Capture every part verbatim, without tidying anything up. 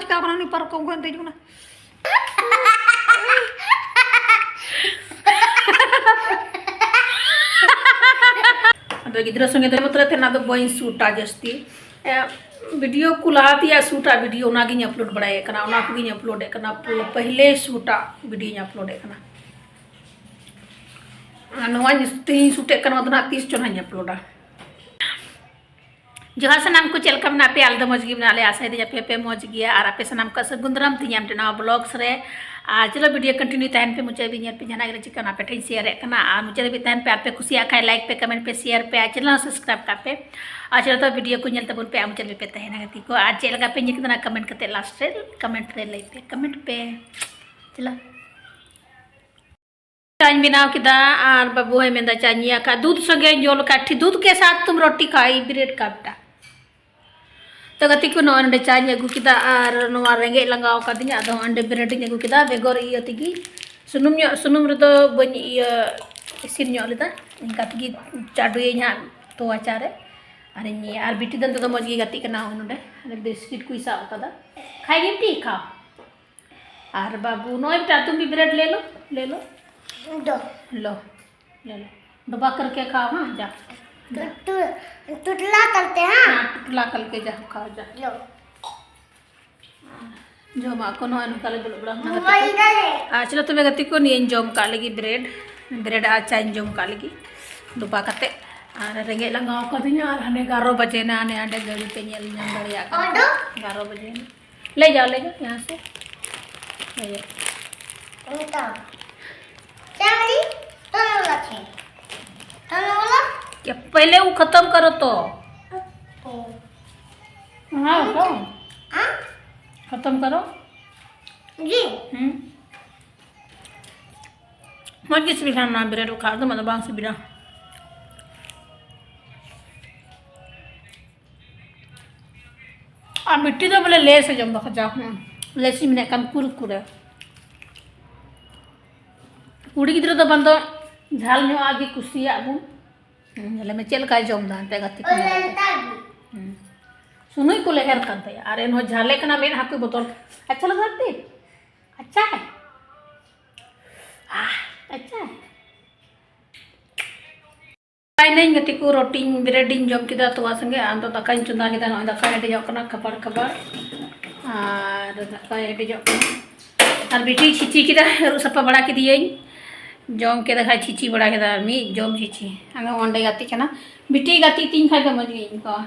ᱪᱤᱠᱟᱹᱣ ᱠᱟᱱᱟ ᱩᱱᱤ ᱯᱟᱨᱠᱚᱢ ᱠᱷᱚᱱ ᱫᱮᱡ ᱠᱟᱱᱟ᱾ ᱟᱫᱚ ᱜᱤᱫᱽᱨᱟᱹ ᱥᱚᱸᱜᱮ ᱫᱚ ᱢᱚᱛᱞᱚᱵ ᱛᱮ ᱱᱟᱜ ᱫᱚ ᱵᱟᱹᱧ ᱥᱩᱴᱟ ᱡᱟᱹᱥᱛᱤ᱾ ᱮ, ᱵᱷᱤᱰᱤᱭᱳ ᱠᱚ ᱞᱟᱦᱟ ᱛᱮᱭᱟᱜ ᱥᱩᱴᱟᱜ ᱵᱷᱤᱰᱤᱭᱳ ᱚᱱᱟᱜᱤᱧ ᱟᱯᱞᱳᱰ ᱵᱟᱲᱟᱭᱮᱫ ᱠᱟᱱᱟ, ᱚᱱᱟ ᱠᱚᱜᱤᱧ ᱟᱯᱞᱳᱰᱮᱫ ᱠᱟᱱᱟ᱾ ᱯᱟᱹᱦᱤᱞᱮ ᱥᱩᱴᱟᱜ ᱵᱷᱤᱰᱤᱭᱳᱧ ᱟᱯᱞᱳᱰᱮᱫ ᱠᱟᱱᱟ᱾ ᱟᱨ ᱱᱚᱣᱟ ᱛᱮᱦᱤᱧ ᱥᱩᱴᱮᱫ ᱠᱟᱱᱟ, ᱚᱱᱟ ᱫᱚ ᱱᱟᱜ ᱛᱤᱥ ᱪᱚ ᱱᱟᱜ ᱤᱧ ᱟᱯᱞᱳᱰᱟ᱾ ᱡᱚᱦᱟᱨ ᱥᱟᱱᱟᱢ ᱠᱚ, ᱪᱮᱫ ᱞᱮᱠᱟ ᱢᱮᱱᱟᱜ ᱯᱮᱭᱟ? ᱟᱞᱮ ᱫᱚ ᱢᱚᱡᱽ ᱜᱮ ᱢᱮᱱᱟᱜ ᱞᱮᱭᱟ, ᱟᱥᱟᱭ ᱫᱟᱹᱧ ᱟᱯᱮ ᱦᱚᱸᱯᱮ ᱢᱚᱡᱽ ᱜᱮᱭᱟ᱾ ᱟᱨ ᱟᱯᱮ ᱥᱟᱱᱟᱢ ᱠᱚ ᱥᱟᱹᱜᱩᱱ ᱫᱟᱨᱟᱢ ᱛᱮᱦᱮᱧ ᱟᱢ ᱴᱷᱮᱱ ᱱᱚᱣᱟ ᱵᱞᱚᱜᱥ ᱨᱮ᱾ ᱟᱨ ᱪᱚᱞᱚ ᱵᱷᱤᱰᱤᱭᱳ ᱠᱚᱱᱴᱤᱱᱤᱭᱩ ᱛᱟᱦᱮᱱ ᱯᱮ, ᱢᱩᱪᱟᱹᱫ ᱫᱷᱟᱹᱵᱤᱡ ᱧᱮᱞ ᱯᱮ, ᱡᱟᱦᱟᱱᱟᱜ ᱜᱮ ᱪᱤᱠᱟᱹ ᱚᱱᱟ ᱟᱯᱮ ᱴᱷᱮᱱ ᱥᱮᱭᱟᱨᱮᱫ ᱠᱟᱱᱟ᱾ ᱟᱨ ᱢᱩᱪᱟᱹᱫ ᱫᱷᱟᱹᱵᱤᱡ ᱛᱟᱦᱮᱱ ᱯᱮ, ᱟᱯᱮ ᱠᱩᱥᱤᱭᱟᱜ ᱠᱷᱟᱡ ᱞᱟᱭᱤᱠ ᱯᱮ, ᱠᱚᱢᱮᱱᱴ ᱯᱮ, ᱥᱮᱭᱟᱨ ᱯᱮ, ᱟᱨ ᱪᱮᱱᱮᱞ ᱦᱚᱸ ᱥᱟᱵᱥᱠᱨᱟᱭᱤᱵ ᱠᱟᱜ ᱯᱮ᱾ ᱟᱨ ᱪᱚᱞᱚ ᱛᱚ ᱵᱷᱤᱰᱤᱭᱳ ᱠᱚ ᱧᱮᱞ ᱛᱟᱵᱚᱱ ᱯᱮ, ᱟᱨ ᱢᱩᱪᱟᱹᱫ ᱫᱷᱟᱹᱵᱤᱡ ᱯᱮ ᱛᱟᱦᱮᱱᱟ ᱜᱟᱛᱮ ᱠᱚ᱾ ᱟᱨ ᱪᱮᱫ ᱞᱮᱠᱟ ᱯᱮ ᱧᱮᱞ ᱠᱮᱫᱟ ᱚᱱᱟ ᱠᱚᱢᱮᱱᱴ ᱠᱟᱛᱮ ᱞᱟᱥᱴ ᱨᱮ ᱠᱚᱢᱮᱱᱴ ᱨᱮ ᱞᱟᱹᱭ ᱯᱮ, ᱠᱚᱢᱮᱱᱴ ᱯᱮ᱾ ᱪᱚᱞᱚ᱾ ᱪᱟᱧ ᱵᱮᱱᱟᱣ ᱠᱮᱫᱟ ᱟᱨ ᱵᱟᱹᱵᱩ ᱦᱚᱸᱭ ᱢᱮᱱᱫᱟ ᱪᱟᱧ ᱧᱩᱭᱟ᱾ ᱠᱷᱟᱡ ᱫᱩᱫᱷ ᱥᱚᱸᱜᱮᱧ ᱡᱚᱞ ᱠᱟᱜ, ᱴᱷᱤᱠ ᱫᱩᱫᱷ ᱠᱮ ᱥᱟᱛᱷ ᱛᱩᱢ ᱨᱳᱴᱤ ᱠᱷᱟᱣ, ᱵᱨᱮᱰ ᱠᱟᱯᱴᱟ᱾ ᱛᱚ ᱜᱟᱛᱮ ᱠᱚ, ᱱᱚᱜᱼᱚᱭ ᱱᱚᱰᱮ ᱪᱟᱧ ᱟᱹᱜᱩ ᱠᱮᱫᱟ ᱟᱨ ᱱᱚᱣᱟ ᱨᱮᱸᱜᱮᱡ ᱞᱟᱸᱜᱟᱣ ᱠᱟᱫᱤᱧᱟ, ᱟᱫᱚ ᱚᱸᱰᱮ ᱵᱨᱮᱰ ᱤᱧ ᱟᱹᱜᱩ ᱠᱮᱫᱟ ᱵᱮᱜᱚᱨ ᱤᱭᱟᱹ ᱛᱮᱜᱮ᱾ ᱥᱩᱱᱩᱢ ᱧᱚᱜ, ᱥᱩᱱᱩᱢ ᱨᱮᱫᱚ ᱵᱟᱹᱧ ᱤᱭᱟᱹ ᱤᱥᱤᱱ ᱧᱚᱜ ᱞᱮᱫᱟ, ᱤᱱᱠᱟ ᱛᱮᱜᱮ ᱪᱟᱰᱳᱭᱟᱹᱧ ᱦᱟᱸᱜ ᱛᱚᱣᱟ ᱪᱟ ᱨᱮ᱾ ᱟᱨᱤᱧ ᱧᱩᱭᱟ᱾ ᱟᱨ ᱵᱤᱴᱤ ᱫᱚ ᱱᱤᱛᱚᱜ ᱫᱚ ᱢᱚᱡᱽ ᱜᱮ ᱜᱟᱛᱮᱜ ᱠᱟᱱᱟ, ᱱᱚᱜᱼᱚᱭ ᱱᱚᱰᱮ ᱵᱤᱥᱠᱤᱴ ᱠᱚᱭ ᱥᱟᱵ ᱠᱟᱫᱟ, ᱠᱷᱟᱭ ᱜᱮ ᱵᱤᱴᱤ ᱠᱷᱟᱣ᱾ ᱟᱨ ᱵᱟᱹᱵᱩ, ᱱᱚᱜᱼᱚᱭ ᱵᱮᱴᱟ, ᱛᱩᱢ ᱵᱤ ᱵᱨᱮᱰ ᱞᱮ ᱞᱚ, ᱞᱮ ᱞᱚ᱾ ᱫᱚ᱾ ᱞᱚ, ᱞᱮ ᱞᱚ᱾ डब्बा करके खाओ, हाँ, जा। टुटला करते हैं। हाँ, टुटला करके जा, खाओ, जा। लो। ᱡᱚᱢᱟᱜ ᱠᱚ ᱱᱚᱜᱼᱚᱭ ᱱᱚᱝᱠᱟ ᱞᱮ ᱫᱩᱲᱩᱵ ᱵᱟᱲᱟ ᱟᱠᱟᱱᱟ ᱜᱟᱛᱮ ᱠᱚ᱾ ᱟᱨ ᱪᱚᱞᱚ ᱛᱚᱵᱮ ᱜᱟᱛᱮ ᱠᱚ, ᱱᱤᱭᱟᱹᱧ ᱡᱚᱢ ᱠᱟᱜ ᱞᱟᱹᱜᱤᱫ ᱵᱨᱮᱰ, ᱵᱨᱮᱰ ᱟᱨ ᱪᱟᱧ ᱡᱚᱢ ᱠᱟᱜ ᱞᱟᱹᱜᱤᱫ ᱰᱚᱵᱟ ᱠᱟᱛᱮ᱾ ᱟᱨ ᱨᱮᱸᱜᱮᱡ ᱞᱟᱸᱜᱟᱣ ᱠᱟᱫᱤᱧᱟ ᱟᱨ ᱦᱟᱱᱮ ᱮᱜᱟᱨᱚ ᱵᱟᱡᱮᱱᱟ, ᱦᱟᱱᱮ ᱦᱟᱸᱰᱮ ᱜᱟᱹᱰᱤ ᱯᱮ ᱧᱮᱞ ᱧᱟᱢ ᱫᱟᱲᱮᱭᱟᱜ ᱠᱟᱱᱟ᱾ ᱮᱜᱟᱨᱚ ᱵᱟᱡᱮᱱᱟ᱾ ले जाओ, ले जाओ यहाँ से, ले जाओ। क्या बोली? तनु बोला थे। तनु बोला? क्या पहले वो खत्म करो तो। हाँ, तो। हाँ? खत्म करो। जी। हम्म। ᱢᱚᱡᱽ ᱜᱮ ᱥᱤᱵᱤᱞ ᱠᱟᱱᱟ ᱱᱚᱣᱟ ᱵᱨᱮᱰ ᱠᱷᱟᱣᱟ ᱫᱚ, ᱢᱟᱱᱮ ᱵᱟᱝ ᱥᱤᱵᱤᱞᱟ᱾ ᱟᱨ ᱢᱤᱴᱷᱤ ᱫᱚ ᱵᱚᱞᱮ ᱞᱮᱥ ᱮ ᱡᱚᱢ ᱫᱟ, ᱠᱷᱟᱡᱟ᱾ ᱦᱩᱸ᱾ ᱞᱮᱥ ᱤᱧ ᱢᱮᱱᱮᱫ ᱠᱟᱱ ᱠᱩᱨᱠᱩᱨᱮ᱾ ᱠᱩᱲᱤ ᱜᱤᱫᱽᱨᱟᱹ ᱫᱚ ᱵᱟᱝ ᱫᱚ ᱡᱷᱟᱞ ᱧᱚᱜ ᱟᱜ ᱜᱮ ᱠᱩᱥᱤᱭᱟᱜ ᱵᱚᱱ᱾ ᱦᱩᱸ, ᱧᱮᱞᱮ ᱢᱮ ᱪᱮᱫ ᱞᱮᱠᱟᱭ ᱡᱚᱢ ᱫᱟ ᱮᱱᱛᱮ ᱜᱟᱛᱮ ᱠᱚ ᱧᱮᱞ ᱠᱟᱛᱮ᱾ ᱦᱩᱸ᱾ ᱥᱩᱱᱩᱡ ᱠᱚ ᱞᱮᱦᱮᱨ ᱠᱟᱱ ᱛᱟᱭᱟ, ᱟᱨ ᱮᱱᱦᱚᱸ ᱡᱷᱟᱞᱮ ᱠᱟᱱᱟ ᱢᱮᱫᱦᱟ ᱠᱚ ᱵᱚᱛᱚᱨ᱾ ᱟᱪᱪᱷᱟ ᱞᱟᱜᱟᱣ ᱛᱮ? ᱟᱪᱪᱷᱟ ᱦᱮ? ᱟᱦ, ᱟᱪᱪᱷᱟ ᱦᱮ? ᱱᱟᱯᱟᱭ ᱱᱟᱹᱧ ᱜᱟᱛᱮ ᱠᱚ, ᱨᱩᱴᱤᱧ, ᱵᱨᱮᱰ ᱤᱧ ᱡᱚᱢ ᱠᱮᱫᱟ ᱛᱚᱣᱟ ᱥᱚᱸᱜᱮ᱾ ᱟᱨ ᱫᱚ ᱫᱟᱠᱟᱧ ᱪᱚᱸᱫᱟ ᱠᱮᱫᱟ, ᱱᱚᱜᱼᱚᱭ ᱫᱟᱠᱟ ᱦᱮᱰᱮᱡᱚᱜ ᱠᱟᱱᱟ ᱠᱟᱵᱟᱲ ᱠᱟᱵᱟᱲ᱾ ᱟᱨ ᱫᱟᱠᱟ ᱦᱮᱰᱮᱡᱚᱜ ᱠᱟᱱᱟ᱾ ᱟᱨ ᱵᱤᱴᱤ ᱪᱷᱤᱪᱤ ᱠᱮᱫᱟ, ᱟᱹᱨᱩᱵ ᱥᱟᱯᱷᱟ ᱵᱟᱲᱟ ᱠᱮᱫᱮᱭᱟᱹᱧ᱾ ᱡᱚᱢ ᱠᱮᱫᱟ ᱠᱷᱟᱡ ᱪᱷᱤᱪᱤ ᱵᱟᱲᱟ ᱠᱮᱫᱟ, ᱟᱨ ᱢᱤᱫ ᱡᱚᱢ ᱪᱷᱤᱪᱤ᱾ ᱟᱫᱚ ᱚᱸᱰᱮ ᱜᱟᱛᱮᱜ ᱠᱟᱱᱟ᱾ ᱵᱤᱴᱤ ᱜᱟᱛᱮᱜ ᱛᱤᱧ ᱠᱷᱟᱡ ᱫᱚ ᱢᱚᱡᱽ ᱜᱤᱧ ᱟᱹᱭᱠᱟᱹᱣᱟ᱾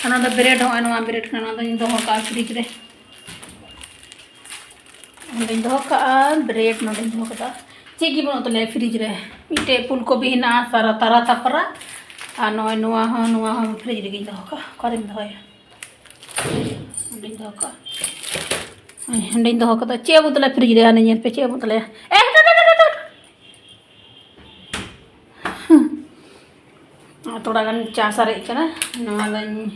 ᱚᱱᱟ ᱫᱚ ᱵᱨᱮᱰ, ᱦᱚᱸᱜᱼᱚᱭ ᱱᱚᱣᱟ ᱵᱨᱮᱰ ᱠᱟᱱᱟ, ᱚᱱᱟ ᱫᱚᱧ ᱫᱚᱦᱚ ᱠᱟᱜᱼᱟ ᱯᱷᱨᱤᱡᱽ ᱨᱮ᱾ ᱚᱸᱰᱮᱧ ᱫᱚᱦᱚ ᱠᱟᱜᱼᱟ, ᱵᱨᱮᱰ ᱱᱚᱸᱰᱮᱧ ᱫᱚᱦᱚ ᱠᱟᱫᱟ᱾ ᱪᱮᱫ ᱜᱮ ᱵᱟᱹᱱᱩᱜ ᱛᱟᱞᱮᱭᱟ ᱯᱷᱨᱤᱡᱽ ᱨᱮ᱾ ᱢᱤᱫᱴᱮᱡ ᱯᱷᱩᱞ ᱠᱚᱵᱤ ᱦᱮᱱᱟᱜᱼᱟ, ᱥᱟᱨᱟ ᱛᱟᱨᱟ ᱛᱟᱯᱨᱟ᱾ ᱟᱨ ᱱᱚᱜᱼᱚᱭ ᱱᱚᱣᱟ ᱦᱚᱸ, ᱱᱚᱣᱟ ᱦᱚᱸ ᱯᱷᱨᱤᱡᱽ ᱨᱮᱜᱮᱧ ᱫᱚᱦᱚ ᱠᱟᱜᱼᱟ᱾ ᱚᱠᱟᱨᱮᱢ ᱫᱚᱦᱚᱭᱟ? ᱚᱸᱰᱮᱧ ᱫᱚᱦᱚ ᱠᱟᱜᱼᱟ᱾ ᱦᱚᱸᱜᱼᱚᱭ ᱚᱸᱰᱮᱧ ᱫᱚᱦᱚ ᱠᱟᱫᱟ᱾ ᱪᱮᱫ ᱟᱵᱚ ᱛᱟᱞᱮ ᱯᱷᱨᱤᱡᱽ ᱨᱮ? ᱦᱟᱱᱮ ᱧᱮᱞ ᱯᱮ, ᱪᱮᱫ ᱟᱵᱚ ᱛᱟᱞᱮ? ᱮ, ᱦᱟᱴ, ᱦᱟᱴ, ᱦᱟᱴ, ᱦᱟᱴ, ᱦᱟᱴ᱾ ᱟᱨ ᱛᱷᱚᱲᱟ ᱜᱟᱱ ᱪᱟ ᱥᱟᱨᱮᱡ ᱠᱟᱱᱟ, ᱱᱚᱣᱟ ᱫᱚᱧ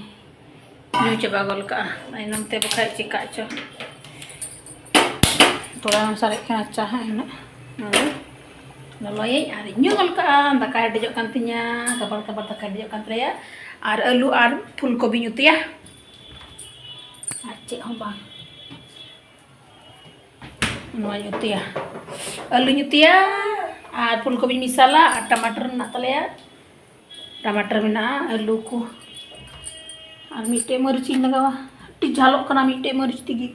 ᱧᱩ ᱪᱟᱵᱟ ᱜᱚᱫ ᱠᱟᱜᱼᱟ ᱛᱟᱭᱱᱚᱢ ᱛᱮ, ᱵᱟᱠᱷᱟᱡ ᱪᱤᱠᱟᱹᱜ ᱪᱚ᱾ ᱛᱷᱚᱲᱟ ᱜᱟᱱ ᱥᱟᱨᱮᱡ ᱠᱟᱱᱟ ᱪᱟ ᱦᱟᱸᱜ ᱦᱮᱱᱟᱜ, ᱱᱚᱣᱟ ᱫᱚ ᱞᱚᱞᱚᱭᱟᱹᱧ ᱟᱨ ᱤᱧ ᱧᱩ ᱜᱚᱫ ᱠᱟᱜᱼᱟ᱾ ᱫᱟᱠᱟ ᱦᱮᱰᱮᱡᱚᱜ ᱠᱟᱱ ᱛᱤᱧᱟ, ᱠᱟᱵᱟᱲ ᱠᱟᱵᱟᱲ ᱫᱟᱠᱟ ᱦᱮᱰᱮᱡᱚᱜ ᱠᱟᱱ ᱛᱟᱞᱮᱭᱟ᱾ ᱟᱨ ᱟᱹᱞᱩ ᱟᱨ ᱯᱷᱩᱞ ᱠᱚᱵᱤᱧ ᱩᱛᱩᱭᱟ, ᱟᱨ ᱪᱮᱫ ᱦᱚᱸ ᱵᱟᱝ᱾ ᱱᱚᱣᱟᱧ ᱩᱛᱩᱭᱟ, ᱟᱹᱞᱩᱧ ᱩᱛᱩᱭᱟ ᱟᱨ ᱯᱷᱩᱞ ᱠᱚᱵᱤᱧ ᱢᱮᱥᱟᱞᱟ ᱟᱨ ᱴᱟᱢᱟᱴᱟᱨ ᱢᱮᱱᱟᱜ ᱛᱟᱞᱮᱭᱟ, ᱴᱟᱢᱟᱴᱟᱨ ᱢᱮᱱᱟᱜᱼᱟ, ᱟᱹᱞᱩ ᱠᱚ, ᱟᱨ ᱢᱤᱫᱴᱮᱡ ᱢᱟᱹᱨᱤᱪ ᱤᱧ ᱞᱟᱜᱟᱣᱟ᱾ ᱟᱹᱰᱤ ᱡᱷᱟᱞᱚᱜ ᱠᱟᱱᱟ ᱢᱤᱫᱴᱮᱡ ᱢᱟᱹᱨᱤᱪ ᱛᱮᱜᱮ᱾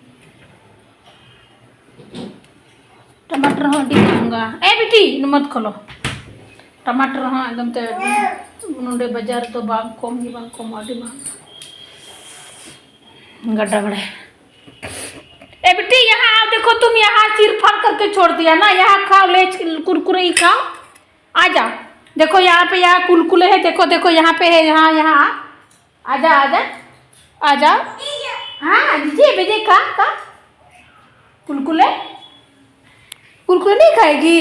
ᱴᱟᱢᱟᱴᱟᱨ ᱦᱚᱸ ᱟᱹᱰᱤ ᱢᱚᱦᱚᱝᱜᱟ᱾ ᱮ ᱵᱤᱴᱤ, ᱢᱚᱛ ᱠᱷᱚᱞᱚ᱾ ᱴᱟᱢᱟᱴᱟᱨ ᱦᱚᱸ ᱮᱠᱫᱚᱢ ᱛᱮ ᱱᱚᱰᱮ ᱵᱟᱡᱟᱨ ᱨᱮᱫᱚ ᱵᱟᱝ ᱠᱚᱢ ᱜᱮ ᱵᱟᱝ ᱠᱚᱢᱟ, ᱟᱹᱰᱤ ᱢᱚᱦᱚᱝᱜᱟ᱾ ᱜᱟᱰᱟ ᱵᱟᱲᱮ᱾ ए बेटी, यहाँ आओ, देखो तुम, यहाँ चीर फाड़ करके छोड़ दिया ना, यहाँ खाओ, लेज कुरकुरे ही खाओ। आ जाओ, देखो यहाँ पे, यहाँ कुलकुले है, देखो, देखो यहाँ पे है, यहाँ, यहाँ। आजा, आजा, आजा। हाँ, दीजिए, भेजे, खा, खा। कुलकुले, कुलकुले नहीं खाएगी?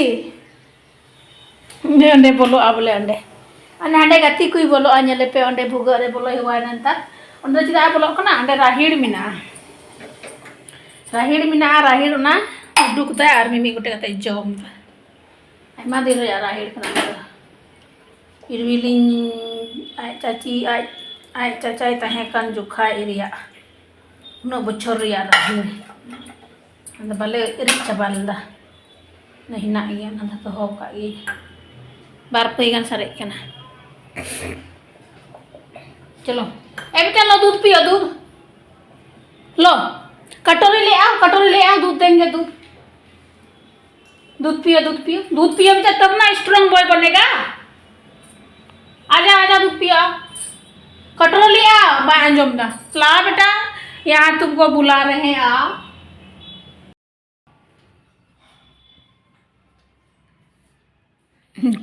ᱚᱸᱰᱮ, ᱚᱸᱰᱮ ᱵᱚᱞᱚᱜᱼᱟ ᱵᱚᱞᱮ ᱚᱸᱰᱮ᱾ ᱟᱨ ᱦᱟᱸᱰᱮ ᱜᱟᱛᱮ ᱠᱚᱭ ᱵᱚᱞᱚᱜᱼᱟ, ᱧᱮᱞᱮ ᱯᱮ, ᱚᱸᱰᱮ ᱵᱷᱩᱜᱟᱹᱜ ᱨᱮ ᱵᱚᱞᱚ ᱦᱮᱣᱟᱭᱮᱱᱟ ᱱᱮᱛᱟᱨ᱾ ᱚᱸᱰᱮ ᱫᱚ ᱪᱮᱫᱟᱜ ᱮ ᱵᱚᱞᱚᱜ ᱠᱟᱱᱟ? ᱚᱸᱰᱮ ᱨᱟᱦᱮᱲ ᱢᱮᱱᱟᱜᱼᱟ, ᱨᱟᱦᱮᱲ ᱢᱮᱱᱟᱜᱼᱟ, ᱨᱟᱦᱮᱲ ᱚᱱᱟ ᱩᱰᱩᱠ ᱫᱟᱭ ᱟᱨ ᱢᱤᱢᱤᱫ ᱜᱚᱴᱮᱡ ᱠᱟᱛᱮ ᱡᱚᱢ ᱫᱟ᱾ ᱟᱭᱢᱟ ᱫᱤᱱ ᱨᱮᱭᱟᱜ ᱨᱟᱦᱮᱲ ᱠᱟᱱᱟ ᱚᱱᱟ ᱫᱚ᱾ ᱤᱨᱣᱤᱞᱤᱧ, ᱟᱡ ᱪᱟᱪᱤ, ᱟᱡ ᱟᱡ ᱪᱟᱪᱟᱭ ᱛᱟᱦᱮᱸ ᱠᱟᱱ ᱡᱚᱠᱷᱟᱡ ᱨᱮᱭᱟᱜ, ᱩᱱᱟᱹᱜ ᱵᱚᱪᱷᱚᱨ ᱨᱮᱭᱟᱜ ᱨᱟᱦᱤ᱾ ᱟᱫᱚ ᱵᱟᱞᱮ ᱨᱤᱫ ᱪᱟᱵᱟ ᱞᱮᱫᱟ᱾ ᱚᱱᱟ ᱦᱮᱱᱟᱜ ᱜᱮᱭᱟ, ᱚᱱᱟ ᱫᱚ ᱫᱚᱦᱚ ᱠᱟᱜ ᱜᱮ᱾ ᱵᱟᱨ ᱯᱟᱹᱭ ᱜᱟᱱ ᱥᱟᱨᱮᱡ ᱠᱟᱱᱟ᱾ ᱪᱚᱞᱚ, ᱮ ᱵᱮᱴᱟ, ᱞᱚ ᱫᱩᱫᱷ ᱯᱤᱭᱳ, ᱫᱩᱫᱷ᱾ ᱞᱚ, ᱠᱟᱴᱳᱨᱤ ᱞᱮ ᱟᱣ, ᱠᱟᱴᱳᱨᱤ ᱞᱮ ᱟᱣ, ᱫᱩᱫᱷ ᱫᱮᱝᱜᱮ, ᱫᱩᱫᱷ᱾ दूध पियो, दूध पियो, दूध पियो बेटा, तब ना स्ट्रांग बॉय बनेगा। आजा, आजा, दूध पियो। कटोरा ले आओ। बाय अंजोम दा। ला बेटा, यहाँ तुमको बुला रहे हैं, आओ।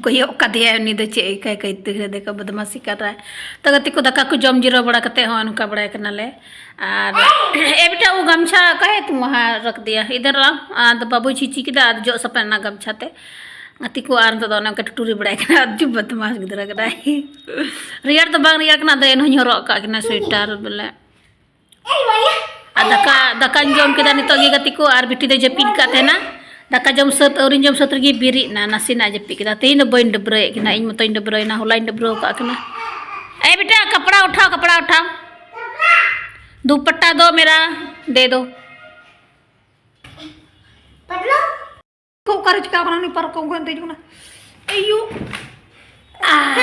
ᱠᱚᱭᱚᱜ ᱠᱟᱫᱮᱭᱟᱭ ᱩᱱᱤ ᱫᱚ, ᱪᱮᱫ ᱮ ᱠᱟᱭ ᱠᱟᱭᱛᱮ ᱨᱮ ᱫᱮᱠᱷᱟ ᱵᱚᱫᱢᱟᱥᱤ ᱠᱟᱫᱟᱭ᱾ ᱛᱚ ᱜᱟᱛᱮ ᱠᱚ, ᱫᱟᱠᱟ ᱠᱚ ᱡᱚᱢ ᱡᱤᱨᱟᱹᱣ ᱵᱟᱲᱟ ᱠᱟᱛᱮ ᱦᱚᱸ ᱱᱚᱝᱠᱟ ᱵᱟᱲᱟᱭ ᱠᱟᱱᱟᱞᱮ᱾ ᱟᱨ ᱮ ᱵᱮᱴᱟ, ᱩ ᱜᱟᱢᱪᱷᱟ ᱚᱠᱟᱭ ᱛᱩᱢᱦᱟ ᱨᱟᱠᱷ ᱫᱤᱭᱟ ᱤᱫᱷᱟᱨ ᱨᱟ? ᱟᱫᱚ ᱵᱟᱵᱩᱭ ᱪᱷᱤᱪᱤ ᱠᱮᱫᱟ, ᱟᱫᱚ ᱡᱚᱜ ᱥᱟᱯᱷᱟ ᱮᱱᱟ ᱜᱟᱢᱪᱷᱟ ᱛᱮ᱾ ᱜᱟᱛᱮ ᱠᱚ ᱟᱨ ᱱᱤᱛᱚᱜ ᱫᱚ ᱚᱱᱮ ᱚᱱᱠᱟ ᱴᱩᱴᱩᱨᱤ ᱵᱟᱲᱟᱭ ᱠᱟᱱᱟ᱾ ᱟᱹᱰᱤ ᱵᱚᱫᱢᱟᱥ ᱜᱤᱫᱽᱨᱟᱹ ᱠᱟᱱᱟᱭ᱾ ᱨᱮᱭᱟᱲ ᱫᱚ ᱵᱟᱝ ᱨᱮᱭᱟᱲ ᱠᱟᱱᱟ, ᱟᱫᱚ ᱮᱱᱦᱚᱸᱧ ᱦᱚᱨᱚᱜ ᱟᱠᱟᱫ ᱠᱤᱱᱟ ᱥᱳᱭᱮᱴᱟᱨ ᱵᱚᱞᱮ᱾ ᱟᱨ ᱫᱟᱠᱟ, ᱫᱟᱠᱟᱧ ᱡᱚᱢ ᱠᱮᱫᱟ ᱱᱤᱛᱚᱜ ᱜᱮ ᱜᱟᱛᱮ ᱠᱚ, ᱟᱨ ᱵᱤᱴᱤ ᱫᱚᱭ ᱡᱟᱹᱯᱤᱫ ᱠᱟᱫ ᱛᱟᱦᱮᱱᱟ᱾ ᱫᱟᱠᱟ ᱡᱚᱢ ᱥᱟᱹᱛ ᱟᱹᱣᱨᱤᱧ ᱡᱚᱢ ᱥᱟᱹᱛ ᱨᱮᱜᱮ ᱵᱮᱨᱮᱫ ᱱᱟ, ᱱᱟᱥᱮᱱᱟᱜ ᱡᱟᱹᱯᱤᱫ ᱠᱮᱫᱟ᱾ ᱛᱮᱦᱮᱧ ᱫᱚ ᱵᱟᱹᱧ ᱰᱟᱹᱵᱽᱨᱟᱹᱭᱮᱫ ᱠᱤᱱᱟ, ᱤᱧ ᱢᱚᱛᱚᱧ ᱰᱟᱹᱵᱽᱨᱟᱹᱭᱮᱱᱟ, ᱦᱚᱞᱟᱧ ᱰᱟᱹᱵᱽᱨᱟᱹ ᱟᱠᱟᱫ ᱠᱤᱱᱟ᱾ ᱮ ᱵᱮᱴᱟ, ᱠᱟᱯᱲᱟ ᱩᱴᱷᱟᱣ, ᱠᱟᱯᱲᱟ ᱩᱴᱷᱟᱣ, ᱫᱩᱯᱟᱴᱟ ᱫᱚ ᱢᱮᱨᱟ ᱫᱮ ᱫᱚ᱾ ᱠᱚ ᱚᱠᱟᱨᱮ ᱪᱤᱠᱟᱣ ᱠᱟᱱᱟ ᱩᱱᱤ ᱯᱟᱨᱠᱚᱢ ᱠᱷᱚᱱ ᱫᱮᱡ ᱠᱟᱱᱟ? ᱮᱭᱩ᱾ ᱟᱦ᱾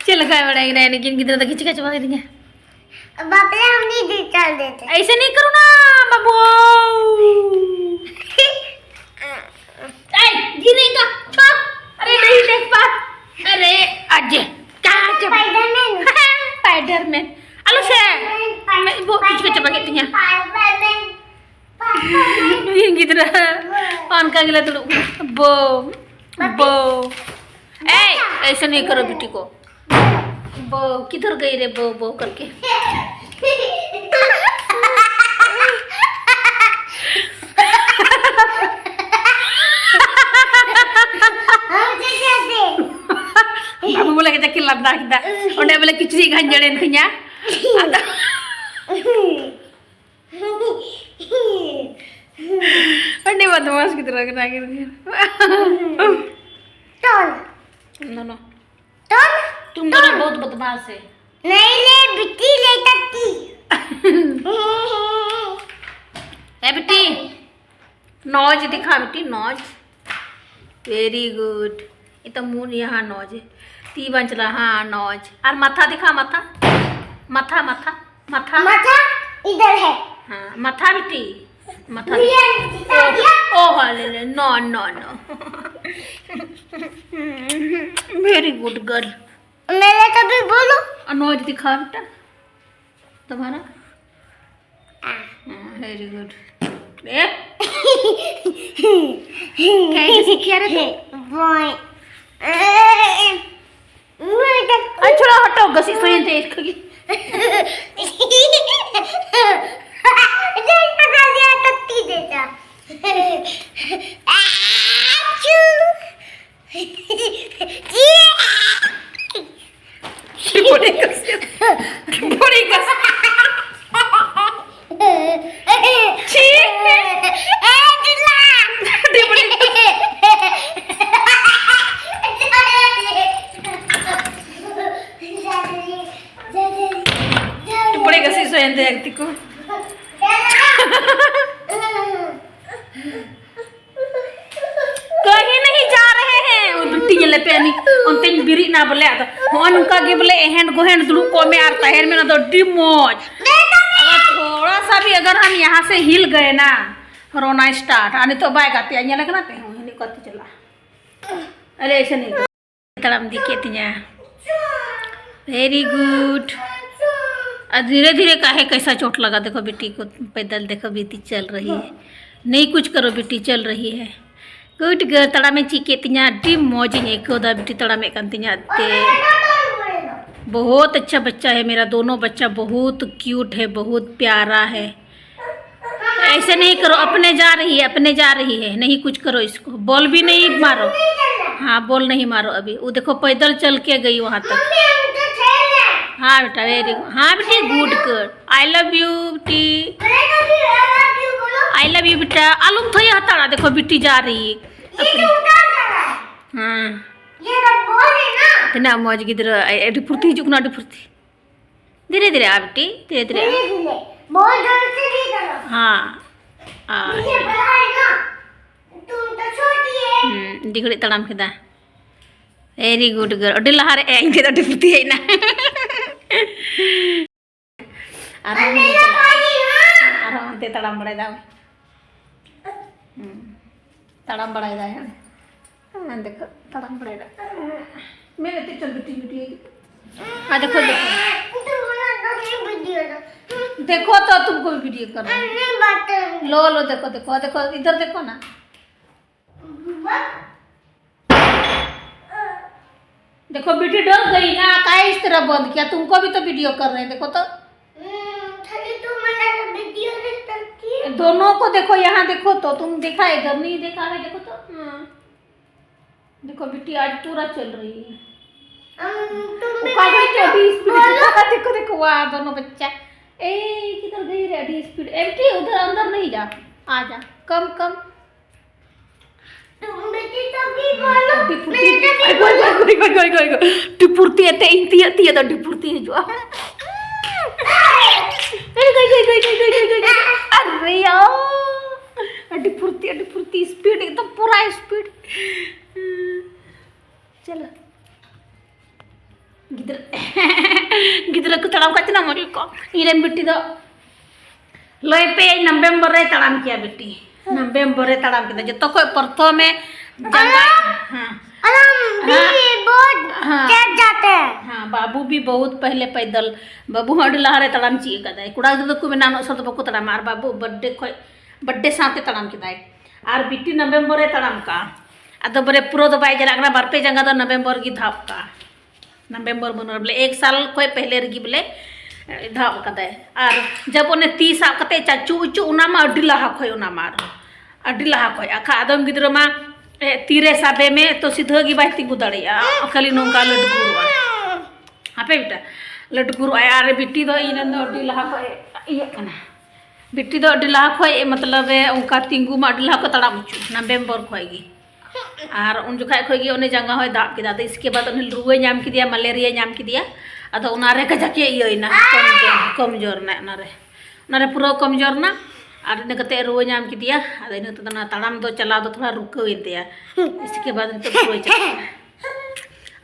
ᱪᱮᱫ ᱞᱮᱠᱟᱭ ᱵᱟᱲᱟᱭ ᱠᱟᱱᱟ ᱱᱩᱠᱤᱱ ᱜᱤᱫᱽᱨᱟᱹ ᱫᱚ, ᱠᱤᱪᱷᱩ ᱠᱟᱪᱷᱟ ᱵᱟᱝ ᱫᱤᱧᱟ᱾ बाप रे, हम नहीं देख कर देते। ऐसे नहीं करो ना बाबू। ए, गिरेगा। छोड़। अरे नहीं देख पा। अरे अजय, क्या अजय? स्पाइडरमैन। स्पाइडरमैन। आलो से। मैं वो कुछ के चपा के तिया। स्पाइडरमैन। ᱱᱩᱭ ᱜᱤᱫᱽᱨᱟᱹ ᱚᱱᱠᱟ ᱜᱮᱞᱮ ᱫᱩᱲᱩᱵ ᱠᱟᱱᱟ᱾ ᱵᱳ, ᱵᱳ᱾ ए, ऐसे नहीं करो बेटी को। बो, किधर गई रे बो, बो करके। ᱵᱟᱹᱵᱩ ᱵᱚᱞᱮ ᱠᱟᱡᱟᱠ ᱠᱤᱱ ᱞᱟᱸᱫᱟ ᱠᱮᱫᱟ᱾ ᱚᱸᱰᱮ ᱵᱚᱞᱮ ᱠᱤᱪᱨᱤᱡ ᱜᱷᱟᱸᱡᱮᱲᱮᱱ ᱛᱤᱧᱟ᱾ ᱟᱫᱚ ᱟᱹᱰᱤ ᱵᱚᱫᱢᱟᱥ ᱜᱤᱫᱽᱨᱟᱹ ᱠᱟᱱᱟ ᱠᱤᱱ᱾ ᱴᱚᱱ᱾ No, no. ᱴᱚᱱ᱾ तुम दोनों बहुत बदमाश है। नहीं ले बिट्टी, ले टट्टी। ए बिट्टी, नॉज दिखा बिट्टी, नॉज। Very good. ये तो मुंह यहाँ नॉज है। ती बंचला, हाँ, नॉज। और माथा दिखा, माथा। माथा, माथा, माथा। माथा इधर है। हाँ, माथा बिट्टी। माथा। ओ, ओ, हाँ, ले, ले। No, no, no। Very good girl। मेरे को भी बोलो। नॉज दिखा बेटा। तुम्हारा। हाँ, very good। ए? क्या, ऐसे किया रे तू? बॉय। अच्छा, हटो, गसी सोई थे इसको की। टट्टी देता। आचू। बड़ी गसी, बड़ी गसी। छी। बड़ी गसी सोई थे एक तिको। कहीं नहीं जा रहे हैं। वो बिट्टी ये लेते नहीं। उन तीन बिरी ना बोले आता। हो उनका के बोले एहेंड गोहेंड दुलू को में आता है, मेरा तो डिमोज। अगर थोड़ा सा भी अगर हम यहाँ से हिल गए ना, रोना स्टार्ट। आने तो बाय गाती है, ये लगना पे हूँ, ये नहीं करती चला। अरे, ऐसे नहीं। तड़म दिखे तिया। Very good. और धीरे धीरे काहे कैसा चोट लगा, देखो बेटी को पैदल, देखो बेटी चल रही है। नहीं कुछ करो बेटी, चल रही है। Good girl. तड़ामे चिके तिया, अड्डी मौज इन एको दा बेटी तड़ामे कान तिया ते। बहुत अच्छा बच्चा है मेरा, दोनों बच्चा बहुत क्यूट है, बहुत प्यारा है। ऐसे नहीं करो, अपने जा रही है, अपने जा रही है, नहीं कुछ करो इसको, बॉल भी नहीं मारो। हाँ, बॉल नहीं मारो अभी। वो देखो पैदल चल के गई वहाँ तक। हाँ बेटा, वेरी गुड। हाँ बेटी, good girl. I love you बेटी। I love you बेटा। आलूम थोड़ी हताड़ा, देखो बेटी जा रही है। हाँ। ये तो बॉल है ना। ᱛᱤᱱᱟᱹᱜ ᱢᱚᱡᱽ ᱜᱤᱫᱽᱨᱟᱹ, ᱟᱹᱰᱤ ᱯᱷᱩᱨᱛᱤ ᱦᱤᱡᱩᱜ ᱠᱟᱱᱟ, ᱟᱹᱰᱤ ᱯᱷᱩᱨᱛᱤ᱾ ᱫᱷᱤᱨᱮ ᱫᱷᱤᱨᱮ ᱟ ᱵᱤᱴᱤ, ᱫᱷᱤᱨᱮ ᱫᱷᱤᱨᱮ ᱟ᱾ ᱫᱷᱤᱨᱮ ᱫᱷᱤᱨᱮ, ᱵᱚᱦᱩᱛ ᱡᱳᱨ ᱥᱮ ᱫᱷᱤᱨᱮ ᱫᱷᱤᱨᱮ᱾ ᱦᱮᱸ᱾ ᱟᱨ ᱢᱩᱡᱷᱮ ᱯᱚᱲᱷᱟ ᱦᱮ ᱱᱟ, ᱛᱩᱢ ᱛᱚ ᱪᱷᱳᱴᱤ ᱦᱮ᱾ ᱦᱩᱸ, ᱟᱹᱰᱤ ᱜᱷᱟᱹᱲᱤᱡ ᱛᱟᱲᱟᱢ ᱠᱮᱫᱟ᱾ Very good girl. ᱟᱹᱰᱤ ᱞᱟᱦᱟᱨᱮ ᱮ, ᱤᱧ ᱴᱷᱮᱱ ᱫᱚ ᱟᱹᱰᱤ ᱯᱷᱩᱨᱛᱤ ᱦᱮᱡ ᱮᱱᱟ᱾ ᱟᱨᱦᱚᱸ ᱟᱨᱦᱚᱸ ᱦᱟᱱᱛᱮ ᱛᱟᱲᱟᱢ ᱵᱟᱲᱟᱭᱮᱫᱟ᱾ ᱦᱩᱸ᱾ ᱛᱟᱲᱟᱢ ᱵᱟᱲᱟᱭᱮᱫᱟᱭ ᱦᱟᱸᱜ᱾ ᱦᱮᱸ, ᱫᱮᱠᱷᱚ, ᱛᱟᱲᱟᱢ ᱵᱟᱲᱟᱭᱮᱫᱟ᱾ ᱢᱮᱱᱮᱫ ᱛᱮ ᱪᱚᱞ ᱵᱤᱴᱤ, ᱵᱤᱴᱤ ᱦᱤᱡᱩᱜ ᱠᱟᱱᱟ᱾ ᱟᱨ ᱫᱮᱠᱷᱚ, ᱫᱮᱠᱷᱚ᱾ ᱫᱮᱠᱷᱚ ᱛᱚ, ᱛᱩᱢᱠᱳ ᱵᱷᱤᱰᱤᱭᱳ ᱠᱚᱨ ᱨᱮ ᱦᱮᱸ᱾ ᱞᱳ, ᱞᱳ, ᱫᱮᱠᱷᱚ, ᱫᱮᱠᱷᱚ, ᱫᱮᱠᱷᱚ, ᱤᱫᱷᱟᱨ ᱫᱮᱠᱷᱚ ᱱᱟ᱾ देखो बेटी डर गई ना, काहे इस तरह बंद किया? तुमको भी तो वीडियो कर रहे हैं, देखो तो। हम्म, खाली तुम वाला तो वीडियो नहीं करती है। दोनों को देखो, यहाँ देखो तो, तुम देखा है, इधर नहीं देखा है, देखो तो। हाँ। देखो बेटी आज पूरा चल रही है। हम, तुम भी वो कागज तो अभी स्पीड बोलो। देखो, देखो, देखो, वाह, दोनों बच्चा। ए, किधर गई रे अभी स्पीड? ए बेटी, उधर अंदर नहीं जा, आ जा, कम, कम। तुम बेटी तो भी बोलो, ᱟᱹᱰᱤ ᱯᱷᱩᱨᱛᱤ, ᱢᱮᱱᱮ ᱛᱚ ᱟᱭ ᱜᱚᱭ, ᱜᱚᱭ, ᱜᱚᱭ, ᱜᱚᱭ, ᱜᱚᱭ, ᱜᱚᱭ, ᱜᱚᱭ᱾ ᱟᱹᱰᱤ ᱯᱷᱩᱨᱛᱤ ᱟᱛᱮ ᱤᱧ ᱛᱤᱭᱟᱹᱜ, ᱛᱤᱭᱟᱹᱜ ᱫᱚ ᱟᱹᱰᱤ ᱯᱷᱩᱨᱛᱤ ᱦᱤᱡᱩᱜᱼᱟ᱾ ᱜᱚᱭ, ᱜᱚᱭ, ᱜᱚᱭ᱾ ᱟᱨᱮ ᱭᱟ, ᱟᱹᱰᱤ ᱯᱷᱩᱨᱛᱤ, ᱟᱹᱰᱤ ᱯᱷᱩᱨᱛᱤ, ᱥᱯᱤᱰ ᱮᱠᱫᱚᱢ ᱯᱩᱨᱟ ᱥᱯᱤᱰ᱾ ᱪᱚᱞᱚ᱾ ᱜᱤᱫᱽᱨᱟᱹ, ᱜᱤᱫᱽᱨᱟᱹ ᱠᱚ ᱛᱟᱲᱟᱢ ᱠᱷᱟᱡ ᱛᱤᱱᱟᱹᱜ ᱢᱚᱡᱽ ᱠᱚ᱾ ᱤᱧ ᱨᱮᱱ ᱵᱤᱴᱤ ᱫᱚ ᱞᱟᱹᱭ ᱯᱮ, ᱱᱚᱵᱷᱮᱢᱵᱚᱨ ᱨᱮ ᱛᱟᱲᱟᱢ ᱠᱮᱭᱟ ᱵᱤᱴᱤ᱾ ᱱᱚᱵᱷᱮᱢᱵᱚᱨ ᱨᱮ ᱛᱟᱲᱟᱢ ᱠᱮᱫᱟ, ᱡᱚᱛᱚ ᱠᱷᱚᱡ ᱯᱨᱚᱛᱷᱚᱢᱮ ᱡᱟᱸᱜᱟ᱾ ᱦᱮᱸ᱾ ᱟᱞᱟᱢ ᱵᱤᱴᱤ ᱵᱚᱦᱩᱛ ᱦᱮᱸ᱾ ᱛᱮᱡ ᱡᱟᱛᱮ ᱦᱮᱸ᱾ ᱦᱮᱸ, ᱵᱟᱹᱵᱩ ᱵᱤ ᱵᱚᱦᱩᱛ ᱯᱮᱦᱞᱮ ᱯᱟᱭᱫᱟᱞ, ᱵᱟᱹᱵᱩ ᱦᱚᱸ ᱟᱹᱰᱤ ᱞᱟᱦᱟᱨᱮ ᱛᱟᱲᱟᱢ ᱪᱮᱫ ᱟᱠᱟᱫᱟᱭ᱾ ᱠᱚᱲᱟ ᱜᱤᱫᱽᱨᱟᱹ ᱫᱚᱠᱚ ᱢᱮᱱᱟ ᱩᱱᱟᱹᱜ ᱥᱟᱞ ᱫᱚ ᱵᱟᱠᱚ ᱛᱟᱲᱟᱢᱟ, ᱟᱨ ᱵᱟᱹᱵᱩ ᱵᱟᱨᱛᱷᱰᱮ ᱠᱷᱚᱡ, ᱵᱟᱨᱛᱷᱰᱮ ᱥᱟᱶᱛᱮ ᱛᱟᱲᱟᱢ ᱠᱮᱫᱟᱭ᱾ ᱟᱨ ᱵᱤᱴᱤ ᱱᱚᱵᱷᱮᱢᱵᱚᱨ ᱨᱮ ᱛᱟᱲᱟᱢ ᱠᱟᱜᱼᱟ᱾ ᱟᱫᱚ ᱵᱚᱞᱮ ᱯᱩᱨᱟᱹ ᱫᱚ ᱵᱟᱭ ᱪᱟᱞᱟᱜ ᱠᱟᱱᱟ, ᱵᱟᱨ ᱯᱮ ᱡᱟᱸᱜᱟ ᱫᱚ ᱱᱚᱵᱷᱮᱢᱵᱚᱨ ᱜᱮ ᱫᱷᱟᱯ ᱠᱟᱜᱼᱟ᱾ ᱱᱚᱵᱷᱮᱢᱵᱚᱨ ᱢᱟᱹᱦᱱᱟᱹ ᱨᱮ ᱵᱚᱞᱮ ᱮᱠ ᱥᱟᱞ ᱠᱷᱚᱡ ᱯᱮᱦᱞᱮ ᱨᱮᱜᱮ ᱵᱚᱞᱮ ᱫᱷᱟᱯ ᱠᱟᱫᱟᱭ᱾ ᱟᱨ ᱡᱟᱵ ᱚᱱᱮ ᱛᱤ ᱥᱟᱵ ᱠᱟᱛᱮ ᱪᱟᱪᱩ ᱩᱪᱩ, ᱚᱱᱟ ᱢᱟ ᱟᱹᱰᱤ ᱞᱟᱦᱟ ᱠᱷᱚᱡ, ᱚᱱᱟ ᱢᱟ ᱟᱨᱦᱚᱸ ᱟᱹᱰᱤ ᱞᱟᱦᱟ ᱠᱷᱚᱡ᱾ ᱟᱠᱷᱟ ᱟᱫᱚᱢ ᱜᱤᱫᱽᱨᱟᱹ ᱢᱟ, ᱮ, ᱛᱤᱨᱮ ᱥᱟᱵᱮ ᱢᱮ ᱛᱚ ᱥᱤᱫᱷᱟᱹ ᱜᱮ ᱵᱟᱭ ᱛᱤᱸᱜᱩ ᱫᱟᱲᱮᱭᱟᱜᱼᱟ, ᱠᱷᱟᱹᱞᱤ ᱱᱚᱝᱠᱟ ᱞᱟᱹᱴᱠᱩᱨᱚᱜᱼᱟᱭ᱾ ᱦᱟᱯᱮ ᱵᱮᱴᱟ, ᱞᱟᱹᱴᱠᱩᱨᱚᱜᱼᱟᱭ᱾ ᱟᱨ ᱵᱤᱴᱤ ᱫᱚ ᱤᱧ ᱨᱮᱱ ᱫᱚ ᱟᱹᱰᱤ ᱞᱟᱦᱟ ᱠᱷᱚᱡ ᱤᱭᱟᱹᱜ ᱠᱟᱱᱟ᱾ ᱵᱤᱴᱤ ᱫᱚ ᱟᱹᱰᱤ ᱞᱟᱦᱟ ᱠᱷᱚᱡ, ᱢᱚᱛᱞᱚᱵ, ᱮ, ᱚᱱᱠᱟ ᱛᱤᱸᱜᱩ ᱢᱟ ᱟᱹᱰᱤ ᱞᱟᱦᱟ ᱠᱷᱚᱡ ᱛᱟᱲᱟᱢ ᱚᱪᱚ, ᱱᱚᱵᱷᱮᱢᱵᱚᱨ ᱠᱷᱚᱡ ᱜᱮ᱾ ᱟᱨ ᱩᱱ ᱡᱚᱠᱷᱟᱡ ᱠᱷᱚᱡ ᱜᱮ ᱚᱱᱮ ᱡᱟᱸᱜᱟ ᱦᱚᱸᱭ ᱫᱟᱵ ᱠᱮᱫᱟ᱾ ᱟᱫᱚ ᱤᱥᱠᱮ ᱵᱟᱫ ᱚᱱᱮ ᱨᱩᱣᱟᱹ ᱧᱟᱢ ᱠᱮᱫᱮᱭᱟ, ᱢᱟᱞᱮᱨᱤᱭᱟ ᱧᱟᱢ ᱠᱮᱫᱮᱭᱟ᱾ ᱟᱫᱚ ᱚᱱᱟᱨᱮ ᱠᱟᱡᱟᱠ ᱮ ᱤᱭᱟᱹᱭᱮᱱᱟ, ᱠᱚᱢᱡᱳᱨ, ᱠᱚᱢᱡᱳᱨ ᱮᱱᱟᱭ ᱚᱱᱟᱨᱮ᱾ ᱚᱱᱟᱨᱮ ᱯᱩᱨᱟᱹ ᱠᱚᱢᱡᱳᱨ ᱮᱱᱟ᱾ ᱟᱨ ᱤᱱᱟᱹ ᱠᱟᱛᱮ ᱨᱩᱣᱟᱹ ᱧᱟᱢ ᱠᱮᱫᱮᱭᱟ᱾ ᱟᱫᱚ ᱤᱱᱟᱹ ᱛᱮᱫᱚ ᱚᱱᱟ ᱛᱟᱲᱟᱢ ᱫᱚ ᱪᱟᱞᱟᱣ ᱫᱚ ᱛᱷᱚᱲᱟ ᱨᱩᱠᱟᱹᱣᱮᱱ ᱛᱟᱭᱟ᱾ ᱤᱥᱠᱮ ᱵᱟᱫ ᱱᱤᱛᱚᱜ ᱯᱩᱨᱟᱹ ᱪᱟᱞᱟᱜ ᱠᱟᱱᱟ᱾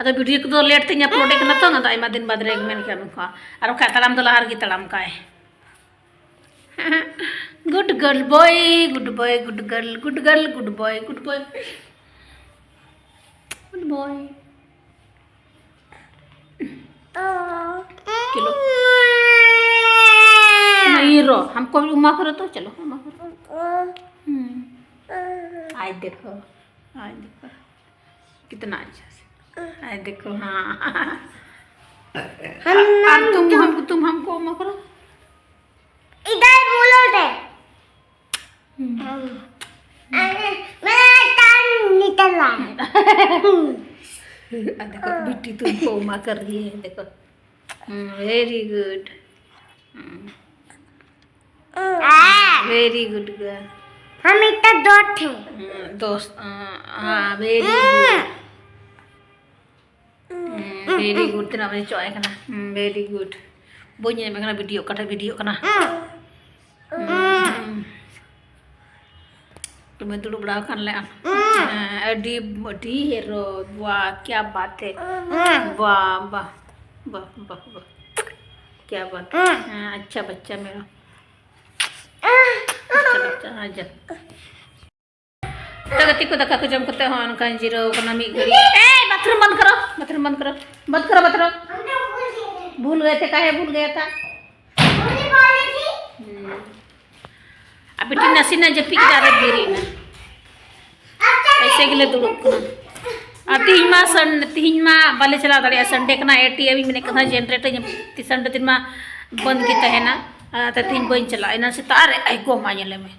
ᱟᱫᱚ ᱵᱷᱤᱰᱤᱭᱳ ᱠᱚᱫᱚ ᱞᱮᱴ ᱛᱮᱧ ᱟᱯᱞᱳᱰᱮᱫ ᱠᱟᱱᱟ ᱛᱚ, ᱚᱱᱟ ᱫᱚ ᱟᱭᱢᱟ ᱫᱤᱱ ᱵᱟᱫᱽ ᱨᱮ ᱢᱮᱱ ᱠᱮᱫᱟ ᱱᱚᱝᱠᱟ᱾ ᱟᱨ ᱵᱟᱠᱷᱟᱡ ᱛᱟᱲᱟᱢ ᱫᱚ ᱞᱟᱦᱟ ᱨᱮᱜᱮ ᱛᱟᱲᱟᱢ ᱠᱟᱭ᱾ Good girl boy, good boy, good girl, good girl, good boy, good boy, good boy. चलो। नहीं रो, हमको भी उमा करो तो, चलो, उमा करो। हम्म। आज देखो, आज देखो, कितना अच्छा से। आज देखो, हाँ। हम अब तुम, हम, तुम हमको उमा करो। इधर बोलो रे। हम्म। अरे, मेरा टांग निकल रहा है। अब देखो, बिट्टी तुमको उमा कर रही है, देखो। हम्म, very good। हम्म। आ। Very good girl। हम इतना दोस्त हैं। हम्म, दोस्त, हाँ, हाँ, very good। ᱦᱩᱸ, very good᱾ ᱛᱤᱱᱟᱹᱜ ᱢᱚᱡᱽ ᱪᱚᱜ ᱟᱭ ᱠᱟᱱᱟ᱾ ᱦᱩᱸ, very good᱾ ᱵᱟᱹᱧ ᱧᱮᱞ ᱢᱮ ᱠᱟᱱᱟ ᱵᱷᱤᱰᱤᱭᱳ, ᱚᱠᱟᱴᱟᱜ ᱵᱷᱤᱰᱤᱭᱳ ᱠᱟᱱᱟ? ᱦᱩᱸ᱾ ᱛᱚᱵᱮ ᱫᱩᱲᱩᱵ ᱵᱟᱲᱟ ᱟᱠᱟᱱ ᱞᱮ ᱟᱢ᱾ ᱦᱮᱸ, ᱟᱹᱰᱤ, ᱟᱹᱰᱤ ᱦᱮᱨᱳ᱾ ᱵᱟᱦ, ᱠᱭᱟ ᱵᱟᱛ ᱦᱮ᱾ ᱵᱟᱦ, ᱵᱟᱦ, ᱵᱟᱦ, ᱵᱟᱦ, ᱵᱟᱦ᱾ ᱠᱭᱟ ᱵᱟᱛ ᱦᱮ᱾ ᱦᱮᱸ, ᱟᱪᱪᱷᱟ ᱵᱟᱪᱪᱟ ᱢᱮᱨᱟ᱾ ᱟᱪᱪᱷᱟ ᱵᱟᱪᱪᱟ, ᱟᱪᱪᱷᱟ᱾ ᱛᱚ ᱜᱟᱛᱮ ᱠᱚ, ᱫᱟᱠᱟ ᱠᱚ ᱡᱚᱢ ᱠᱟᱛᱮ ᱦᱚᱸ ᱚᱱᱠᱟᱧ ᱡᱤᱨᱟᱹᱣ ᱠᱟᱱᱟ ᱢᱤᱫ ᱜᱷᱟᱹᱲᱤᱡ᱾ ᱮᱭ, ᱵᱟᱛᱷᱨᱩᱢ ᱵᱚᱱᱫ ᱠᱚᱨᱚ, ᱵᱟᱛᱷᱨᱩᱢ ᱵᱚᱱᱫ ᱠᱚᱨᱚ, ᱵᱚᱱᱫ ᱠᱚᱨᱚ, ᱵᱟᱛᱷᱨᱩᱢ᱾ ᱵᱷᱩᱞ ᱜᱮ ᱛᱷᱮ, ᱠᱟᱦᱮ ᱵᱷᱩᱞ ᱜᱮ ᱛᱷᱟ? ᱦᱩᱸ᱾ ᱟᱨ ᱵᱤᱴᱤ ᱱᱟᱥᱮᱱᱟᱜ ᱡᱟᱹᱯᱤᱫ ᱠᱮᱫᱟ, ᱟᱨᱮ ᱵᱮᱨᱮᱫ ᱮᱱᱟ᱾ ᱮᱭᱥᱮ ᱜᱮᱞᱮ ᱫᱩᱲᱩᱵ ᱠᱟᱱᱟ᱾ ᱟᱨ ᱛᱤᱦᱤᱧ ᱢᱟ ᱥᱟᱱ-, ᱛᱤᱦᱤᱧ ᱢᱟ ᱵᱟᱞᱮ ᱪᱟᱞᱟᱣ ᱫᱟᱲᱮᱭᱟᱜᱼᱟ, ᱥᱟᱱᱰᱮ ᱠᱟᱱᱟ, ᱮ ᱴᱤ ᱮᱢ ᱤᱧ ᱢᱮᱱᱮᱫ ᱠᱟᱱ ᱛᱟᱦᱮᱱᱟ, ᱡᱮᱱᱟᱨᱮᱴᱚᱨ ᱤᱧ, ᱛᱤ-, ᱥᱟᱱᱰᱮ ᱫᱤᱱ ᱢᱟ ᱵᱚᱱᱫ ᱜᱮ ᱛᱟᱦᱮᱱᱟ᱾ ᱚᱱᱟᱛᱮ ᱛᱤᱦᱤᱧ ᱵᱟᱹᱧ ᱪᱟᱞᱟᱜᱼᱟ᱾ ᱮᱱᱟᱝ ᱥᱮᱛᱟᱜ ᱨᱮ ᱟᱭ ᱜᱚ ᱢᱟ ᱧᱮᱞᱮ ᱢᱮ,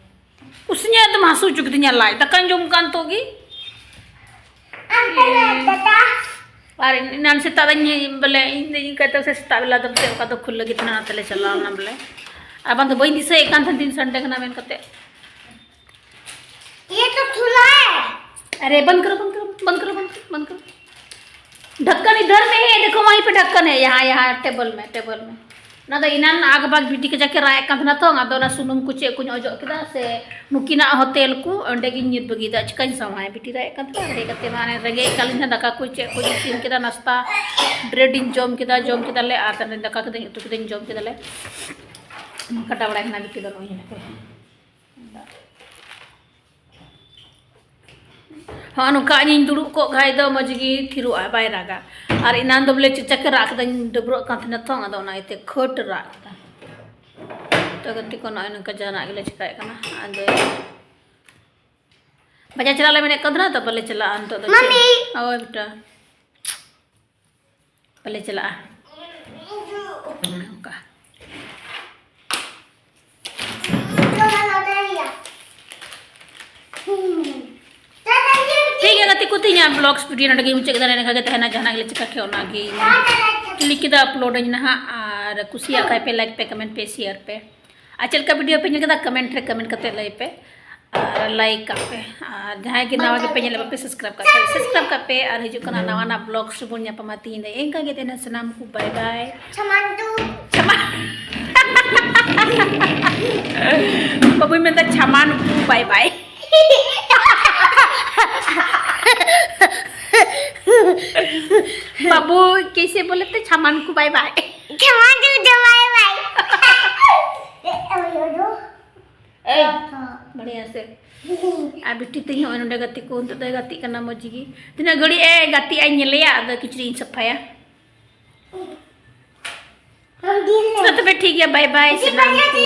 ᱠᱩᱥᱤᱧᱟ ᱮᱠᱫᱚᱢ ᱦᱟᱹᱥᱩ ᱦᱚᱪᱚ ᱠᱤᱫᱤᱧᱟ ᱞᱟᱡ, ᱫᱟᱠᱟᱧ ᱡᱚᱢ ᱠᱟᱱ ᱛᱚ ᱜᱮ᱾ ᱟᱨ ᱮᱱᱟᱝ ᱥᱮᱛᱟᱜ ᱫᱚᱧ, ᱵᱚᱞᱮ, ᱤᱧ ᱫᱚ ᱤᱱᱠᱟᱹ ᱛᱮ ᱥᱮᱛᱟᱜ ᱵᱮᱞᱟ ᱫᱚ ᱯᱟᱥᱮᱡ ᱚᱠᱟ ᱫᱚ ᱠᱷᱩᱞᱟᱹ ᱜᱮ ᱛᱟᱦᱮᱱᱟ, ᱚᱱᱟᱛᱮ ᱞᱮ ᱪᱟᱞᱟᱣ ᱮᱱᱟ ᱵᱚᱞᱮ᱾ ᱟᱨ ᱵᱟᱝ ᱫᱚ ᱵᱟᱹᱧ ᱫᱤᱥᱟᱹᱭᱮᱫ ᱠᱟᱱ ᱛᱟᱦᱮᱱ ᱛᱤᱱ ᱥᱟᱱᱰᱮ ᱠᱟᱱᱟ ᱢᱮᱱ ᱠᱟᱛᱮ᱾ ये तो खुला है। अरे बंद करो, बंद करो, बंद करो, बंद करो, बंद करो। ढक्कन इधर में है, देखो वहीं पे ढक्कन है, यहाँ, यहाँ टेबल में, टेबल में। ᱚᱱᱟ ᱫᱚ ᱮᱱᱟᱱ ᱟᱜᱽᱵᱟᱜᱽ ᱵᱤᱴᱤ ᱠᱟᱡᱟᱠ ᱮ ᱨᱟᱜ ᱮᱫ ᱠᱟᱱ ᱛᱟᱦᱮᱱᱟ ᱛᱚ, ᱟᱫᱚ ᱚᱱᱟ ᱥᱩᱱᱩᱢ ᱠᱚ ᱪᱮᱫ ᱠᱚᱧ ᱚᱡᱚᱜ ᱠᱮᱫᱟ ᱥᱮ ᱱᱩᱠᱤᱱᱟᱜ ᱦᱳᱴᱮᱞ ᱠᱚ ᱚᱸᱰᱮ ᱜᱤᱧ ᱧᱤᱨ ᱵᱟᱹᱜᱤᱭᱮᱫᱟ᱾ ᱪᱤᱠᱟᱹᱧ ᱥᱟᱶᱟᱭᱟ, ᱵᱤᱴᱤ ᱨᱟᱜ ᱮᱫ ᱠᱟᱱ ᱛᱟᱦᱮᱱᱟ, ᱚᱸᱰᱮ ᱠᱟᱛᱮ ᱢᱟ ᱚᱱᱮ ᱨᱮᱸᱜᱮᱡ ᱠᱟᱜ ᱞᱤᱧ ᱛᱟᱦᱮᱱᱟ, ᱫᱟᱠᱟ ᱠᱚ ᱪᱮᱫ ᱠᱚᱧ ᱤᱥᱤᱱ ᱠᱮᱫᱟ, ᱱᱟᱥᱛᱟ ᱵᱨᱮᱰ ᱤᱧ ᱡᱚᱢ ᱠᱮᱫᱟ, ᱡᱚᱢ ᱠᱮᱫᱟᱞᱮ, ᱟᱨ ᱛᱟᱦᱞᱮ ᱫᱟᱠᱟ ᱠᱮᱫᱟᱹᱧ, ᱩᱛᱩ ᱠᱮᱫᱟᱹᱧ, ᱡᱚᱢ ᱠᱮᱫᱟᱞᱮ᱾ ᱠᱟᱴᱟ ᱵᱟᱲᱟᱭ ᱠᱟᱱᱟ ᱵᱤᱴᱤ ᱫᱚ ᱱᱚᱜᱼᱚᱭ ᱦᱮᱱᱟᱜ ᱠᱟᱫᱟ᱾ ᱦᱚᱸ, ᱱᱚᱝᱠᱟ ᱤᱧᱤᱧ ᱫᱩᱲᱩᱵ ᱠᱚᱜ ᱠᱷᱟᱡ ᱫᱚ ᱢᱚᱡᱽ ᱜᱮ ᱛᱷᱤᱨᱚᱜᱼᱟ, ᱵᱟᱭ ᱨᱟᱜᱟ᱾ ᱟᱨ ᱮᱱᱟᱱ ᱫᱚ ᱵᱚᱞᱮ ᱪᱮᱫ ᱪᱚ ᱨᱟᱜ ᱠᱮᱫᱟᱧ, ᱰᱟᱹᱵᱽᱨᱟᱹᱜ ᱠᱟᱱ ᱛᱟᱦᱮᱱᱟ ᱛᱚ, ᱟᱫᱚ ᱚᱱᱟ ᱤᱭᱟᱹᱛᱮ ᱠᱷᱟᱹᱴ ᱨᱟᱜ ᱠᱮᱫᱟ᱾ ᱛᱚ ᱜᱟᱛᱮ ᱠᱚ, ᱱᱚᱜᱼᱚᱭ ᱱᱚᱝᱠᱟ ᱡᱟᱦᱟᱱᱟᱜ ᱜᱮᱞᱮ ᱪᱮᱠᱟᱭᱮᱫ ᱠᱟᱱᱟ᱾ ᱟᱫᱚ ᱵᱟᱡᱟᱨ ᱪᱟᱞᱟᱜ ᱞᱮ ᱢᱮᱱᱮᱫ ᱠᱟᱱ ᱛᱟᱦᱮᱱᱟ, ᱛᱚ ᱵᱟᱞᱮ ᱪᱟᱞᱟᱜᱼᱟ ᱱᱤᱛᱚᱜ ᱫᱚ᱾ ᱪᱮᱫ? ᱢᱟᱢᱤ! ᱦᱳᱭ ᱵᱮᱴᱟ᱾ ᱵᱟᱞᱮ ᱪᱟᱞᱟᱜᱼᱟ᱾ ᱚᱱᱮ ᱚᱱᱠᱟ᱾ ᱴᱷᱤᱠ ᱜᱮᱭᱟ ᱜᱟᱛᱮ ᱠᱚ, ᱛᱮᱦᱮᱧᱟᱜ vlogs video ᱱᱚᱰᱮ ᱜᱮ ᱢᱩᱪᱟᱹᱫ ᱠᱮᱫᱟ᱾ ᱱᱚᱝᱠᱟ ᱜᱮ ᱛᱟᱦᱮᱱᱟ, ᱡᱟᱦᱟᱱᱟᱜ ᱜᱮᱞᱮ ᱪᱤᱠᱟ ᱠᱮᱭᱟ ᱚᱱᱟᱜᱮ click ᱠᱮᱫᱟ, upload ᱟᱹᱧ ᱱᱟᱦᱟᱜ᱾ ᱟᱨ ᱠᱩᱥᱤᱭᱟᱜ ᱠᱷᱟᱡ ᱯᱮ like ᱯᱮ, comment ᱯᱮ, share ᱯᱮ᱾ ᱟᱨ ᱪᱮᱫ ᱞᱮᱠᱟ video ᱯᱮ ᱧᱮᱞ ᱠᱮᱫᱟ, comment ᱨᱮ comment ᱠᱟᱛᱮ ᱞᱟᱹᱭ ᱯᱮ ᱟᱨ like ᱠᱟᱜ ᱯᱮ᱾ ᱟᱨ ᱡᱟᱦᱟᱸᱭ ᱜᱮ ᱱᱟᱣᱟ ᱜᱮᱯᱮ ᱧᱮᱞ ᱵᱟᱯᱮ subscribe ᱠᱟᱜ ᱠᱷᱟᱡ subscribe ᱠᱟᱜ ᱯᱮ᱾ ᱟᱨ ᱦᱤᱡᱩᱜ ᱠᱟᱱᱟ ᱱᱟᱣᱟ ᱱᱟᱜ vlogs ᱨᱮᱵᱚᱱ ᱧᱟᱯᱟᱢᱟ᱾ ᱛᱤᱦᱤᱧ ᱫᱚ ᱤᱱᱠᱟ ᱜᱮ ᱛᱟᱦᱮᱱᱟ᱾ ᱥᱟᱱᱟᱢ ᱠᱚ bye bye᱾ ᱪᱷᱟᱢᱟᱱ ᱫᱩ᱾ ᱪᱷᱟᱢᱟ᱾ ᱵᱟᱹᱵᱩᱭ ᱢᱮᱱᱫᱟ ᱪᱷᱟᱢᱟᱱ ᱠᱚ bye bye᱾ बाबू कैसे बोले थे? छमान को bye bye। छमान को bye bye। ए, बढ़िया से। ᱟᱨ ᱵᱤᱴᱤ ᱛᱤᱧ ᱦᱚᱸ ᱱᱚᱰᱮ ᱜᱟᱛᱮ ᱠᱚ, ᱱᱤᱛᱚᱜ ᱫᱚᱭ ᱜᱟᱛᱮᱜ ᱠᱟᱱᱟ ᱢᱚᱡᱽ ᱜᱮ᱾ ᱛᱤᱱᱟᱹᱜ ᱜᱷᱟᱹᱲᱤᱡ ᱮ ᱜᱟᱛᱮᱜ ᱟᱭ ᱧᱮᱞᱮᱭᱟ, ᱟᱫᱚ ᱠᱤᱪᱨᱤᱡ ᱤᱧ ᱥᱟᱯᱷᱟᱭᱟ᱾ ᱢᱟ ᱛᱚᱵᱮ ᱴᱷᱤᱠ ᱜᱮᱭᱟ, bye bye, ᱥᱟᱱᱟᱢ ᱠᱚ᱾